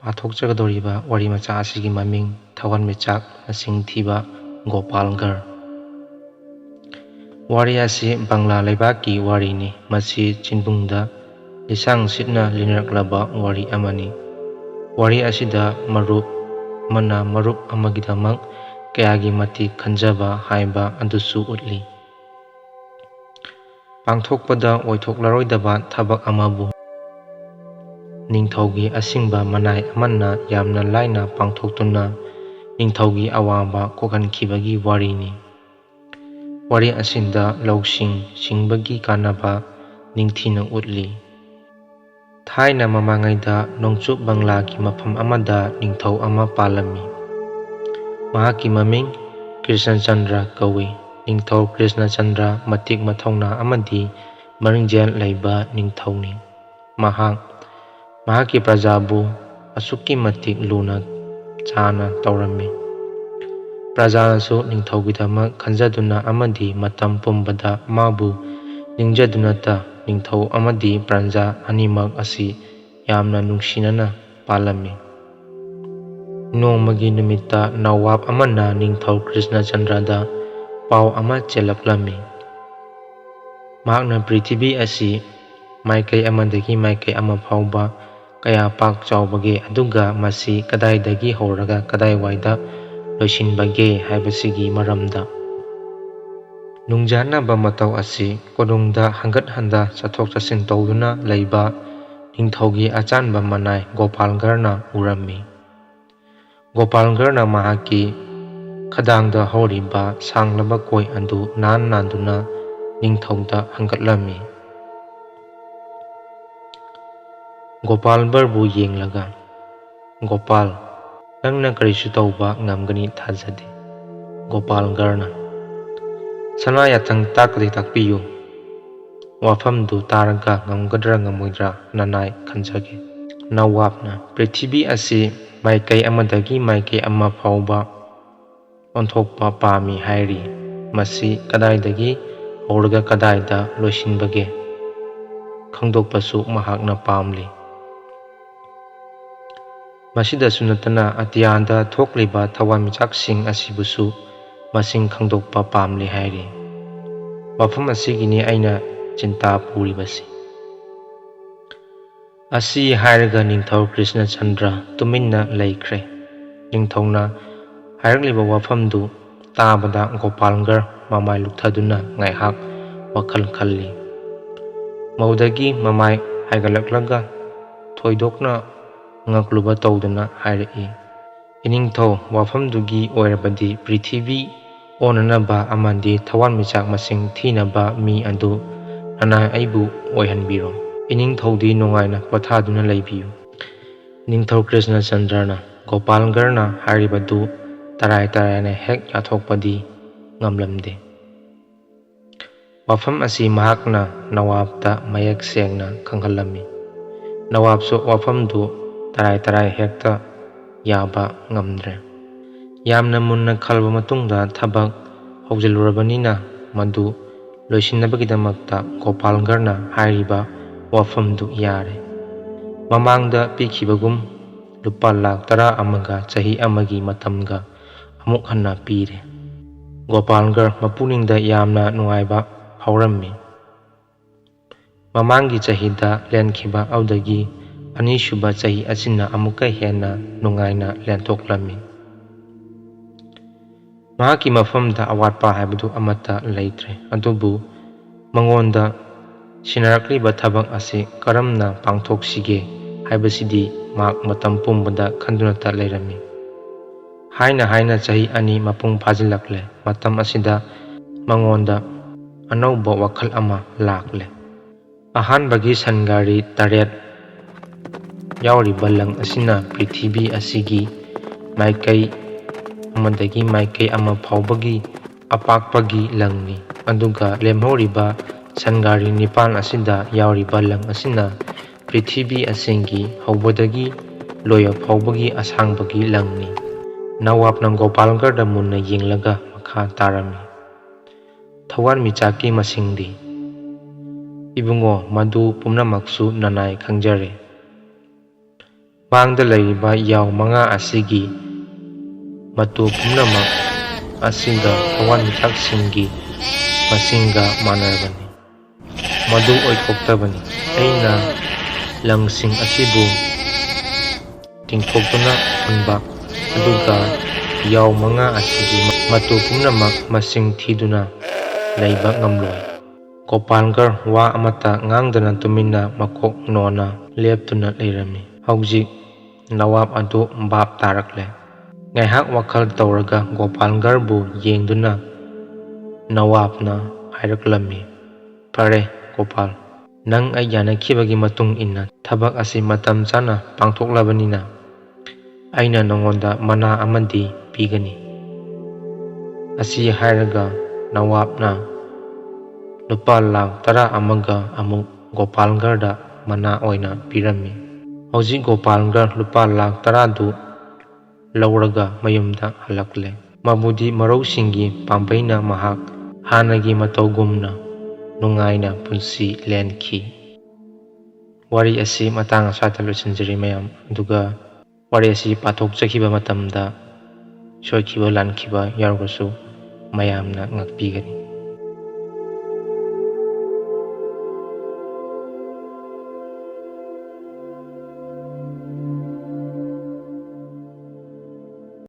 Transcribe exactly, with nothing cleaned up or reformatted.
ꯄꯥꯊꯣꯛꯆꯒꯗꯧꯔꯤꯕ ꯋꯥꯔꯤ ꯃꯆꯥ ꯑꯁꯤꯒꯤ ꯃꯃꯤꯡ ꯊꯋꯥꯟꯃꯤꯆꯥꯛ ꯃꯁꯤꯡ ꯊꯤꯕ ꯒꯣꯄꯥꯜꯒꯔ꯫ ꯋꯥꯔꯤ ꯑꯁꯤ ꯕꯪꯂꯥ ꯂꯩꯕꯥꯛꯀꯤ ꯋꯥꯔꯤꯅꯤ꯫ ꯃꯁꯤ ꯆꯤꯟꯕꯨꯡꯗ ꯂꯤꯁꯥꯡ ꯁꯤꯠꯅ ꯂꯤꯅꯔꯛꯂꯕ ꯋꯥꯔꯤ ꯑꯃꯅꯤ꯫ ꯋꯥꯔꯤ ꯑꯁꯤꯗ ꯃꯔꯨꯞ ꯑꯃꯅ ꯃꯔꯨꯞ ꯑꯃꯒꯤꯗꯃꯛ ꯀꯌꯥꯒꯤ ꯃꯇꯤꯛ ꯈꯟꯖꯕ ꯍꯥꯏꯕ ꯑꯗꯨꯁꯨ ꯎꯠꯂꯤ꯫ ꯄꯥꯡꯊꯣꯛꯄꯗ ꯑꯣꯏꯊꯣꯛꯂꯔꯣꯏꯗꯕ ꯊꯕꯛ ꯑꯃꯕꯨ ꯅꯤꯡꯊꯧꯒꯤ ꯑꯁꯤꯡꯕ ꯃꯅꯥꯏ ꯑꯃꯅ ꯌꯥꯝꯅ ꯂꯥꯏꯅ ꯄꯥꯡꯊꯣꯛꯇꯨꯅ ꯅꯤꯡꯊꯧꯒꯤ ꯑꯋꯥꯕ ꯀꯣꯛꯍꯟꯈꯤꯕꯒꯤ ꯋꯥꯔꯤꯅꯤ꯫ ꯋꯥꯔꯤ ꯑꯁꯤꯗ ꯂꯧꯁꯤꯡ ꯁꯤꯡꯕꯒꯤ ꯀꯥꯟꯅꯕ ꯅꯤꯡꯊꯤꯅ ꯎꯠꯂꯤ꯫ ꯊꯥꯏꯅ ꯃꯃꯥꯡꯉꯩꯗ ꯅꯣꯡꯆꯨꯞ ꯕꯪꯂꯥꯒꯤ ꯃꯐꯝ ꯑꯃꯗ ꯅꯤꯡꯊꯧ ꯑꯃ ꯄꯥꯜꯂꯝꯃꯤ꯫ ꯃꯍꯥꯛꯀꯤ ꯃꯃꯤꯡ ꯀ꯭ꯔꯤꯁꯅꯆꯟꯗ꯭ꯔ ꯀꯧꯏ꯫ ꯅꯤꯡꯊꯧ ꯀ꯭ꯔꯤꯁꯅꯆꯟꯗ꯭ꯔ ꯃꯇꯤꯛ ꯃꯊꯧꯅꯥ ꯑꯃꯗꯤ ꯃꯔꯤꯡꯖꯦꯜ ꯂꯩꯕ ꯅꯤꯡꯊꯧꯅꯤ꯫ ꯃꯍꯥꯛ ꯃꯍꯥꯛꯀꯤ ꯄ꯭ꯔꯖꯥꯕꯨ ꯑꯁꯨꯛꯀꯤ ꯃꯇꯤꯛ ꯂꯨꯅ ꯆꯥꯅ ꯇꯧꯔꯝꯃꯤ꯫ ꯄ꯭ꯔꯖꯥꯅꯁꯨ ꯅꯤꯡꯊꯧꯒꯤꯗꯃꯛ ꯈꯟꯖꯗꯨꯅ ꯑꯃꯗꯤ ꯃꯇꯝ ꯄꯨꯝꯕꯗ ꯃꯥꯕꯨ ꯅꯤꯡꯖꯗꯨꯅꯇ ꯅꯤꯡꯊꯧ ꯑꯃꯗꯤ ꯄ꯭ꯔꯖꯥ ꯑꯅꯤꯃꯛ ꯑꯁꯤ ꯌꯥꯝꯅ ꯅꯨꯡꯁꯤꯅꯅ ꯄꯥꯜꯂꯝꯃꯤ꯫ ꯅꯣꯡꯃꯒꯤ ꯅꯨꯃꯤꯠꯇ ꯅꯋꯥꯕ ꯑꯃꯅ ꯅꯤꯡꯊꯧ ꯀ꯭ꯔꯤꯁꯅꯆꯟꯗ꯭ꯔꯗ ꯄꯥꯎ ꯑꯃ ꯆꯦꯜꯂꯛꯂꯝꯃꯤ꯫ ꯃꯍꯥꯛꯅ ꯄ꯭ꯔꯤꯊꯤꯕꯤ ꯑꯁꯤ ꯃꯥꯏꯀꯩ ꯑꯃꯗꯒꯤ ꯃꯥꯏꯀꯩ ꯑꯃ ꯐꯥꯎꯕ ꯀꯌꯥ ꯄꯥꯛ ꯆꯥꯎꯕꯒꯦ, ꯑꯗꯨꯒ ꯃꯁꯤ ꯀꯗꯥꯏꯗꯒꯤ ꯍꯧꯔꯒ ꯀꯗꯥꯏꯋꯥꯏꯗ ꯂꯣꯏꯁꯤꯟꯕꯒꯦ ꯍꯥꯏꯕꯁꯤꯒꯤ ꯃꯔꯝꯗ꯫ ꯅꯨꯡꯖꯥꯅꯕ ꯃꯇꯧ ꯑꯁꯤ ꯀꯣꯅꯨꯡꯗ ꯍꯟꯒꯠ ꯍꯟꯗ ꯆꯠꯊꯣꯛ ꯆꯠꯁꯤꯟ ꯇꯧꯗꯨꯅ ꯂꯩꯕ ꯅꯤꯡꯊꯧꯒꯤ ꯑꯆꯥꯟꯕ ꯃꯅꯥꯏ ꯒꯣꯄꯥꯜꯒꯔꯅ ꯎꯔꯝꯃꯤ꯫ ꯒꯣꯄꯥꯜꯒꯔꯅ ꯃꯍꯥꯛꯀꯤ ꯈꯗꯥꯡꯗ ꯍꯧꯔꯤꯕ ꯁꯥꯡꯂꯕ ꯀꯣꯏ ꯑꯗꯨ ꯅꯥꯟ ꯅꯥꯟꯗꯨꯅ ꯅꯤꯡꯊꯧꯗ ꯍꯪꯒꯠꯂꯝꯃꯤ꯫ ꯒꯣꯄꯥꯜꯒꯔꯕꯨ ꯌꯦꯡꯂꯒ, "ꯒꯣꯄꯥꯜ, ꯅꯪꯅ ꯀꯔꯤꯁꯨ ꯇꯧꯕ ꯉꯝꯒꯅꯤ ꯊꯥꯖꯗꯦ꯫" ꯒꯣꯄꯥꯜꯒꯔꯅ, "ꯁꯅꯥ ꯌꯥꯊꯪ ꯇꯥꯛꯄꯗꯤ ꯇꯥꯛꯄꯤꯌꯨ꯫ ꯋꯥꯐꯝꯗꯨ ꯇꯥꯔꯒ ꯉꯝꯒꯗ꯭ꯔꯥ ꯉꯝꯃꯣꯏꯗ꯭ꯔꯥ ꯅꯅꯥꯏ ꯈꯟꯖꯒꯦ꯫" ꯅꯋꯥꯕꯅ, "ꯄ꯭ꯔꯤꯊꯤꯕꯤ ꯑꯁꯤ ꯃꯥꯏꯀꯩ ꯑꯃꯗꯒꯤ ꯃꯥꯏꯀꯩ ꯑꯃ ꯐꯥꯎꯕ ꯑꯣꯟꯊꯣꯛꯄ ꯄꯥꯝꯃꯤ ꯍꯥꯏꯔꯤ꯫ ꯃꯁꯤ ꯀꯗꯥꯏꯗꯒꯤ ꯍꯧꯔꯒ ꯀꯗꯥꯏꯗ ꯂꯣꯏꯁꯤꯟꯕꯒꯦ ꯈꯪꯗꯣꯛꯄꯁꯨ ꯃꯍꯥꯛꯅ ꯄꯥꯝꯂꯤ꯫" ꯃꯁꯤꯗꯁꯨ ꯅꯠꯇꯅ ꯑꯇꯤꯌꯥꯗ ꯊꯣꯛꯂꯤꯕ ꯊꯋꯥꯟꯃꯤꯆꯥꯛꯁꯤꯡ ꯑꯁꯤꯕꯨꯁꯨ ꯃꯁꯤꯡ ꯈꯪꯗꯣꯛꯄ ꯄꯥꯝꯂꯤ ꯍꯥꯏꯔꯤ꯫ ꯋꯥꯐꯝ ꯑꯁꯤꯒꯤꯅꯤ ꯑꯩꯅ ꯆꯤꯟꯇꯥ ꯄꯨꯔꯤꯕꯁꯤ꯫ ꯑꯁꯤ ꯍꯥꯏꯔꯒ ꯅꯤꯡꯊꯧ ꯀ꯭ꯔꯤꯁꯅꯆꯟꯗ꯭ꯔ ꯇꯨꯃꯤꯟꯅ ꯂꯩꯈ꯭ꯔꯦ꯫ ꯅꯤꯡꯊꯧꯅ ꯍꯥꯏꯔꯛꯂꯤꯕ ꯋꯥꯐꯝꯗꯨ ꯇꯥꯕꯗ ꯒꯣꯄꯥꯜꯒꯔ ꯃꯃꯥꯏ ꯂꯨꯛꯊꯗꯨꯅ ꯉꯥꯏꯍꯥꯛ ꯋꯥꯈꯜ ꯈꯜꯂꯤ꯫ ꯃꯧꯗꯒꯤ ꯃꯃꯥꯏ ꯍꯥꯏꯒꯠꯂꯛꯂꯒ ꯊꯣꯏꯗꯣꯛꯅ ꯉꯛꯂꯨꯕ ꯇꯧꯗꯨꯅ ꯍꯥꯏꯔꯛꯏ, "ꯏꯅꯤꯡꯊꯧ, ꯋꯥꯐꯝꯗꯨꯒꯤ ꯑꯣꯏꯔꯕꯗꯤ ꯄ꯭ꯔꯤꯊꯤꯕꯤ ꯑꯣꯟꯅꯅꯕ ꯑꯃꯗꯤ ꯊꯋꯥꯟꯃꯤꯆꯥꯛ ꯃꯁꯤꯡ ꯊꯤꯅꯕ ꯃꯤ ꯑꯗꯨ ꯅꯅꯥꯏ ꯑꯩꯕꯨ ꯑꯣꯏꯍꯟꯕꯤꯔꯣ꯫ ꯏꯅꯤꯡꯊꯧꯗꯤ ꯅꯨꯡꯉꯥꯏꯅ ꯄꯣꯊꯥꯗꯨꯅ ꯂꯩꯕꯤꯌꯨ꯫" ꯅꯤꯡꯊꯧ ꯀ꯭ꯔꯤꯁꯅꯆꯟꯗ꯭ꯔꯅ ꯒꯣꯄꯥꯜꯒꯔꯅ ꯍꯥꯏꯔꯤꯕꯗꯨ ꯇꯔꯥꯏ ꯇꯔꯥꯏꯅ ꯍꯦꯛ ꯌꯥꯊꯣꯛꯄꯗꯤ ꯉꯝꯂꯝꯗꯦ꯫ ꯋꯥꯐꯝ ꯑꯁꯤ ꯃꯍꯥꯛꯅ ꯅꯋꯥꯕꯇ ꯃꯌꯦꯛ ꯁꯦꯡꯅ ꯈꯪꯍꯜꯂꯝꯃꯤ꯫ ꯅꯋꯥꯕꯁꯨ ꯋꯥꯐꯝꯗꯨ ꯇꯔꯥꯏ ꯇꯔꯥꯏ ꯍꯦꯛꯇ ꯌꯥꯕ ꯉꯝꯗ꯭ꯔꯦ꯫ ꯌꯥꯝꯅ ꯃꯨꯟꯅ ꯈꯜꯂꯕ ꯃꯇꯨꯡꯗ ꯊꯕꯛ ꯍꯧꯖꯤꯜꯂꯨꯔꯕꯅꯤꯅ ꯃꯗꯨ ꯂꯣꯏꯁꯤꯟꯅꯕꯒꯤꯗꯃꯛꯇ ꯒꯣꯄꯥꯜꯒꯔꯅ ꯍꯥꯏꯔꯤꯕ ꯋꯥꯐꯝꯗꯨ ꯌꯥꯔꯦ꯫ ꯃꯃꯥꯡꯗ ꯄꯤꯈꯤꯕꯒꯨꯝ ꯂꯨꯄꯥ ꯂꯥꯈ ꯇꯔꯥ ꯑꯃꯒ ꯆꯍꯤ ꯑꯃꯒꯤ ꯃꯇꯝꯒ ꯑꯃꯨꯛ ꯍꯟꯅ ꯄꯤꯔꯦ꯫ ꯒꯣꯄꯥꯜꯒꯔ ꯃꯄꯨꯛꯅꯤꯡꯗ ꯌꯥꯝꯅ ꯅꯨꯡꯉꯥꯏꯕ ꯐꯥꯎꯔꯝꯃꯤ꯫ ꯃꯃꯥꯡꯒꯤ ꯆꯍꯤꯗ ꯂꯦꯟꯈꯤꯕ ꯑꯗꯨꯗꯒꯤ ꯑꯅꯤꯁꯨꯕ ꯆꯍꯤ ꯑꯁꯤꯅ ꯑꯃꯨꯛꯀ ꯍꯦꯟꯅ ꯅꯨꯡꯉꯥꯏꯅ ꯂꯦꯟꯊꯣꯛꯂꯝꯃꯤ꯫ ꯃꯍꯥꯛꯀꯤ ꯃꯐꯝꯗ ꯑꯋꯥꯠꯄ ꯍꯥꯏꯕꯗꯨ ꯑꯃꯠꯇ ꯂꯩꯇ꯭ꯔꯦ꯫ ꯑꯗꯨꯕꯨ ꯃꯉꯣꯟꯗ ꯁꯤꯟꯅꯔꯛꯂꯤꯕ ꯊꯕꯛ ꯑꯁꯤ ꯀꯔꯝꯅ ꯄꯥꯡꯊꯣꯛꯁꯤꯒꯦ ꯍꯥꯏꯕꯁꯤꯗꯤ ꯃꯍꯥꯛ ꯃꯇꯝ ꯄꯨꯝꯕꯗ ꯈꯟꯗꯨꯅꯇ ꯂꯩꯔꯝꯃꯤ꯫ ꯍꯥꯏꯅ ꯍꯥꯏꯅ ꯆꯍꯤ ꯑꯅꯤ ꯃꯄꯨꯡ ꯐꯥꯖꯤꯜꯂꯛꯂꯦ꯫ ꯃꯇꯝ ꯑꯁꯤꯗ ꯃꯉꯣꯟꯗ ꯑꯅꯧꯕ ꯋꯥꯈꯜ ꯑꯃ ꯂꯥꯛꯂꯦ꯫ ꯑꯍꯥꯟꯕꯒꯤ ꯁꯟꯒꯥꯔꯤ ꯇꯔꯦꯠ ꯌꯥꯎꯔꯤꯕ ꯂꯪ ꯑꯁꯤꯅ ꯄ꯭ꯔꯤꯊꯤꯕꯤ ꯑꯁꯤꯒꯤ ꯃꯥꯏꯀꯩ ꯑꯃꯗꯒꯤ ꯃꯥꯏꯀꯩ ꯑꯃ ꯐꯥꯎꯕꯒꯤ ꯑꯄꯥꯛꯄꯒꯤ ꯂꯪꯅꯤ, ꯑꯗꯨꯒ ꯂꯦꯝꯍꯧꯔꯤꯕ ꯁꯟꯒꯥꯔꯤ ꯅꯤꯄꯥꯟ ꯑꯁꯤꯗ ꯌꯥꯎꯔꯤꯕ ꯂꯪ ꯑꯁꯤꯅ ꯄ꯭ꯔꯤꯊꯤꯕꯤ ꯑꯁꯤꯒꯤ ꯍꯧꯕꯗꯒꯤ ꯂꯣꯏꯕ ꯐꯥꯎꯕꯒꯤ ꯑꯁꯥꯡꯕꯒꯤ ꯂꯪꯅꯤ꯫ ꯅꯋꯥꯕꯅ ꯒꯣꯄꯥꯜꯒꯔꯗ ꯃꯨꯟꯅ ꯌꯦꯡꯂꯒ ꯃꯈꯥ ꯇꯥꯔꯝꯃꯤ, "ꯊꯋꯥꯟꯃꯤꯆꯥꯛꯀꯤ ꯃꯁꯤꯡꯗꯤ?" "ꯏꯕꯨꯡꯉꯣ, ꯃꯗꯨ ꯄꯨꯝꯅꯃꯛꯁꯨ ꯅꯅꯥꯏ ꯈꯪꯖꯔꯦ꯫" ꯃꯥꯡꯗ ꯂꯩꯔꯤꯕ ꯌꯥꯎ ꯃꯉꯥ ꯑꯁꯤꯒꯤ ꯃꯇꯨ ꯄꯨꯝꯅꯃꯛ ꯑꯁꯤꯒ ꯊꯋꯥꯟꯃꯤꯆꯥꯛꯁꯤꯡꯒꯤ ꯃꯁꯤꯡꯒ ꯃꯥꯟꯅꯔꯕꯅꯤ꯫ ꯃꯗꯨ ꯑꯣꯏꯊꯣꯛꯇꯕꯅꯤ꯫ ꯑꯩꯅ ꯂꯪꯁꯤꯡ ꯑꯁꯤꯕꯨ ꯇꯤꯡꯊꯣꯛꯇꯨꯅ ꯍꯨꯟꯕ ꯑꯗꯨꯒ ꯌꯥꯎ ꯃꯉꯥ ꯑꯁꯤꯒꯤ ꯃꯇꯨ ꯄꯨꯝꯅꯃꯛ ꯃꯁꯤꯡ ꯊꯤꯗꯨꯅ ꯂꯩꯕ ꯉꯝꯂꯣꯏ꯫ ꯒꯣꯄꯥꯜꯒꯔ ꯋꯥ ꯑꯃꯠꯇ ꯉꯥꯡꯗꯅ ꯇꯨꯃꯤꯟꯅ ꯃꯀꯣꯛ ꯅꯣꯟꯅ ꯂꯦꯞꯇꯨꯅ ꯂꯩꯔꯝꯃꯤ꯫ ꯍꯧꯖꯤꯛ ꯅꯋꯥꯕ ꯑꯗꯨ ꯚꯥꯞ ꯇꯥꯔꯛꯂꯦ꯫ ꯉꯥꯏꯍꯥꯛ ꯋꯥꯈꯜ ꯇꯧꯔꯒ ꯒꯣꯄꯥꯜꯒꯔꯕꯨ ꯌꯦꯡꯗꯨꯅ ꯅꯋꯥꯕꯅ ꯍꯥꯏꯔꯛꯂꯝꯃꯤ, "ꯐꯔꯦ ꯒꯣꯄꯥꯜ, ꯅꯪ ꯑꯩ ꯌꯥꯅꯈꯤꯕꯒꯤ ꯃꯇꯨꯡ ꯏꯟꯅ ꯊꯕꯛ ꯑꯁꯤ ꯃꯇꯝ ꯆꯥꯅ ꯄꯥꯡꯊꯣꯛꯂꯕꯅꯤꯅ ꯑꯩꯅ ꯅꯉꯣꯟꯗ ꯃꯅꯥ ꯑꯃꯗꯤ ꯄꯤꯒꯅꯤ꯫" ꯑꯁꯤ ꯍꯥꯏꯔꯒ ꯅꯋꯥꯕꯅ ꯂꯨꯄꯥ ꯂꯥꯈ ꯇꯔꯥ ꯑꯃꯒ ꯑꯃꯨꯛ ꯒꯣꯄꯥꯜꯒꯔꯗ ꯃꯅꯥ ꯑꯣꯏꯅ ꯄꯤꯔꯝꯃꯤ꯫ ꯍꯧꯖꯤꯛ ꯒꯣꯄꯥꯜꯒꯔ ꯂꯨꯄꯥ ꯂꯥꯈ ꯇꯔꯥꯗꯨ ꯂꯧꯔꯒ ꯃꯌꯨꯝꯗ ꯍꯜꯂꯛꯂꯦ꯫ ꯃꯕꯨꯗꯤ ꯃꯔꯧꯁꯤꯡꯒꯤ ꯄꯥꯝꯕꯩꯅ ꯃꯍꯥꯛ ꯍꯥꯟꯅꯒꯤ ꯃꯇꯧꯒꯨꯝꯅ ꯅꯨꯡꯉꯥꯏꯅ ꯄꯨꯟꯁꯤ ꯂꯦꯟꯈꯤ꯫ ꯋꯥꯔꯤ ꯑꯁꯤ ꯃꯇꯥꯡ ꯑꯁ꯭ꯋꯥꯏꯗ ꯂꯣꯏꯁꯤꯟꯖꯔꯤ ꯃꯌꯥꯝ꯫ ꯑꯗꯨꯒ ꯋꯥꯔꯤ ꯑꯁꯤ ꯄꯥꯊꯣꯛꯆꯈꯤꯕ ꯃꯇꯝꯗ ꯁꯣꯏꯈꯤꯕ ꯂꯥꯟꯈꯤꯕ ꯌꯥꯎꯔꯒꯁꯨ ꯃꯌꯥꯝꯅ ꯉꯥꯛꯄꯤꯒꯅꯤ꯫